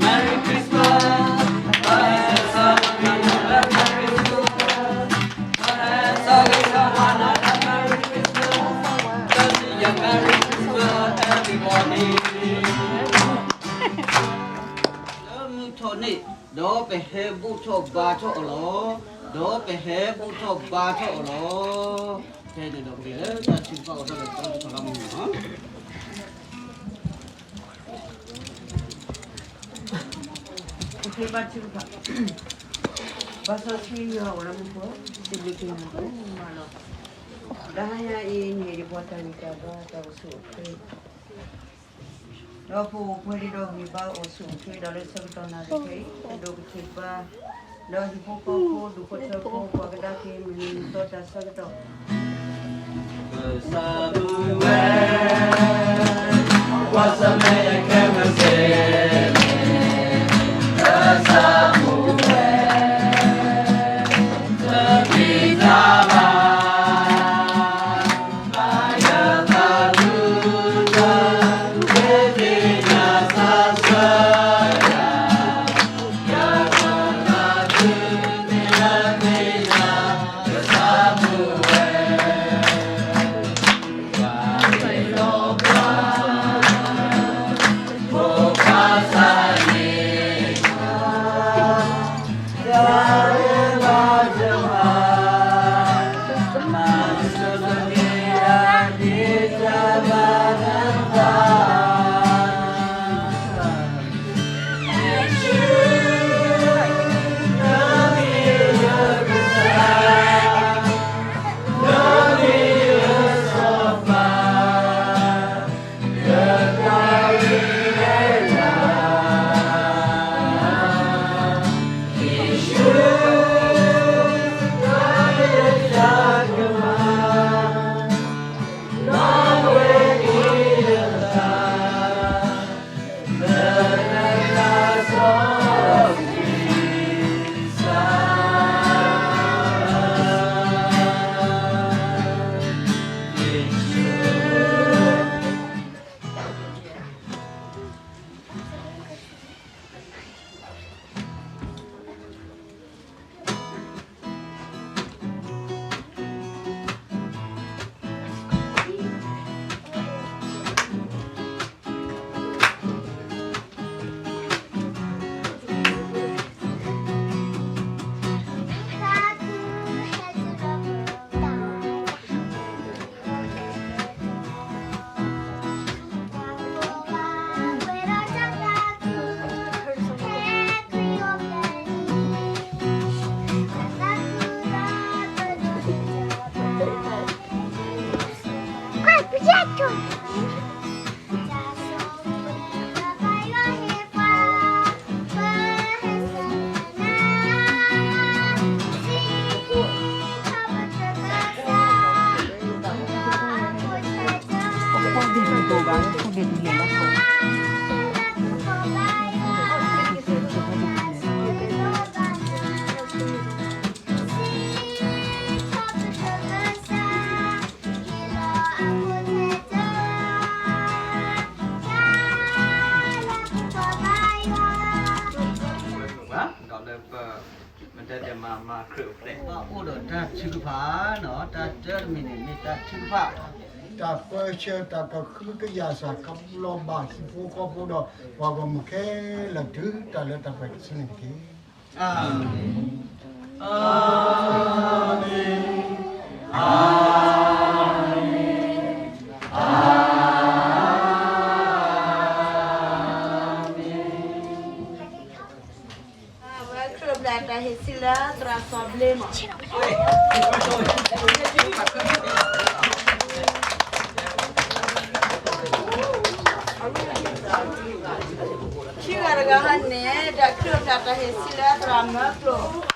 Merry Christmas. Merry Christmas, everybody. လၢမုၢ်ထီၣ်န့ၣ် ဒီးပဟဲဘူၣ်ထီၣ်ဘါထီၣ်အီၤလီၤ. ဒီးပဟဲဘူၣ်ထီၣ်ဘါထီၣ်အီၤလီၤ. ဖဲန့ၣ်ဒီးကလဲၤတၢ်ထုကဖၣ်အိၣ်ထီၣ်လၢတၢ်လီၢ်မုၢ်နီၤ. ပဘါထုကဖၣ်, ဘါစီဆှံယွၤအိၣ်လၢမူခိၣ်, စံးဘျုးက့ၤနၤဒိၣ်မးလီၤ. တဟါညါအံၤန့ၣ် ယပှၤတၢ်ဂံၢ်တၢ်ဘါတၢ်အိၣ်ဆူၣ်အိၣ်ချ့ ဒီးပအိၣ်ပှဲၤဒံးဒီးဂံၢ်ဘါအိၣ်ဆူၣ်အိၣ်ချ့ဒီးလၢဆၢကတီၢ်နၣ်ရံၣ်ခဲအံၤ ပဒိးကထံၣ်ဘါ ဒီးဟံၣ်ဖိဃီဖိ ဒူၣ်ဖိထၢဖိ ပှၤကဒါက့ၤမုၢ်နံၤမုၢ်သီတၢ်ဆၢကတီၢ် ဒီးလၢပ မတၤတမၤမၤခရံာ်အိၣ်ဖျဲၣ် ပအိၣ်ဒီးတၢ်ထုကဖၣ်နီၤ, တၢ်တၢတမံၤန့ၣ် မ့ၢ်တၢ်ထုကဖၣ် တၢ်ပၢဆှၢတၢ်ကဟုကယာ်စၢ် ကလီၤဘၣ်ဟံၣ်ဖိဃီဖိဒီး ပှၤဂီၢ်မုၢ်ခဲလၢာ်တုၤတၢ်လၢတၢ်ပှဲၤတစုန့ၣ်တက့ၢ်. အၤမ့ၣ်, အၤမ့ၣ်, အၤမ့ၣ်, အၤမ့ၣ်. ဝဲခရံာ်အိၣ်ဖျဲၣ်အတၢ်ဟ့ၣ်ဆံးလၢသရၣ်စီၤဘျ့မး. ခံဂၤတဂၤဟီန့ၣ် ဒီးခရံာ်အိၣ်ဖျဲၣ်အတၢ်ဟ့ၣ်ဆံးလၢသရၣ်မၢကျိၤ